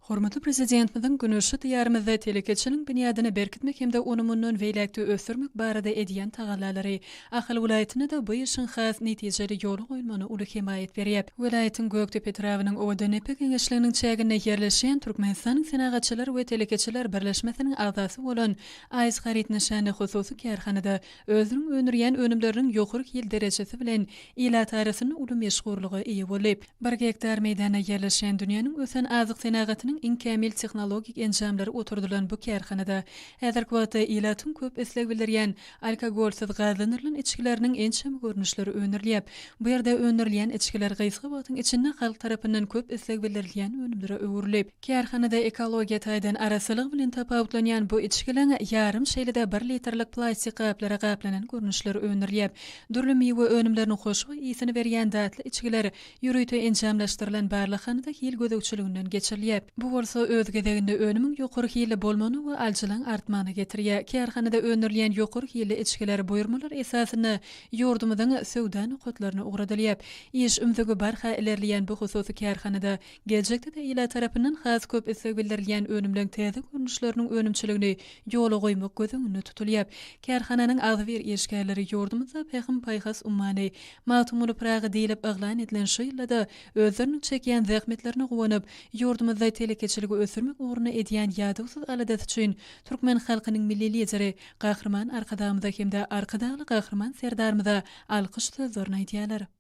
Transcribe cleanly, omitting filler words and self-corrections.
Hormatly Prezidentimiziň güneşli Diýarymyzda telekeçiligiň binýadyny berkitmek hem-de ony mundan beýläk-de ösdürmek barada edýän tagallalary Ahal welaýatynda-da bu işiň has netijeli ýola goýulmagyna uly hemaýat berýär. Welaýatyň Gökdepe etrabynyň Owadandepe geňeşliginiň çäginde ýerleşýän Türkmenistanyň Senagatçylar we telekeçiler birleşmesiniň agzasy bolan Aýs haryt nyşanly hususy kärhanada özüniň öndürýän önümleriniň ýokary hil derejesi bilen ilat arasynda uly meşhurlyga eýe boldy. Bir gektar meýdanda ýerleşýän dünýäniň ösen azyk senagatynyň iň kämil tehnologik enjamlary oturdylan bu kärhanada häzirki wagtda ilatyň köp isleg bildirýän alkogolsyz gazlandyrylan içgileriniň ençeme görnüşleri öndürilýär. Bu ýerde öndürilýän içgiler gysga wagtyň içinde halk tarapyndan köp isleg bildirilýän önümlere öwrüldi. Kärhanada ekologiýa taýdan arassalygy bilen tapawutlanýan bu içgileriň ýarym şeýle-de bir litrlik plastik gaplara gaplanan görnüşleri öndürilýär. Dürli miwe önümleriniň hoşboý ysyny berýän datly içgiler ýörite enjamlaşdyrylan barlaghanada hil gözegçiliginden geçirilýär. Bu bolsa öz gezeginde önümiň ýokary hilli bolmagyna we alyjylaryň artmagyna getirýär. Kärhanada öndürilýän ýokary hilli içgiler buýurmalar esasynda ýurdumyzyň söwda nokatlaryna ugradylýar. Iş ümzügi barha ilerleýän bu hususy kärhanada Geljekde-de ilat tarapyndan has köp isleg bildirilýän önümleň täze görnüşleriniň önümçiligini ýola goýmak göz öňünde tutulýar. Kärhananyň agzybir işgärleri ýurdumyzda Pähim-paýhas ummany Magtymguly Pyragy diýlip yglan edilen şu ýylda-da özleriniň çekýän zähmetlerine guwanyp, ýurdumyzda telekeçiligi ösdürmek ugrunda edýän ýadawsyz aladasy üçin türkmen halkynyň Milli Lideri Gahryman Arkadagymyza hem-de Arkadagly Gahryman Serdarymyza alkyş sözlerini aýdýarlar.